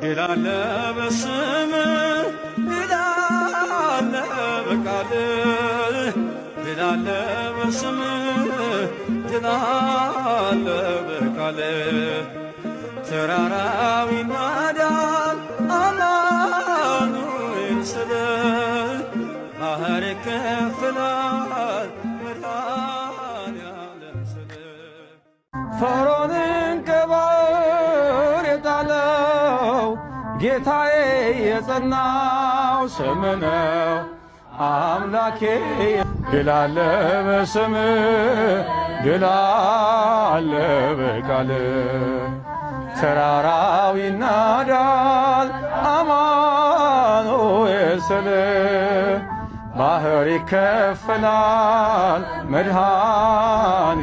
ድል አለ በስምህ፣ ድል አለ በቃልህ፣ ድል አለ በስምህ፣ ድል አለ በቃልህ። ተራራው ይናዳል አማኑኤል ስልህ፣ ባህር ይከፈላል መድኃኔዓለም ስልህ። ፈርዖንን ከባሕር የጣለው ጌታዬ የጸናው ስም ነው አምላኬ። ድል አለ በስምህ፣ ድል አለ በቃልህ። ተራራው ይናዳል አማኑኤል ስልህ፣ ባህር ይከፈላል መድኃኔዓለም።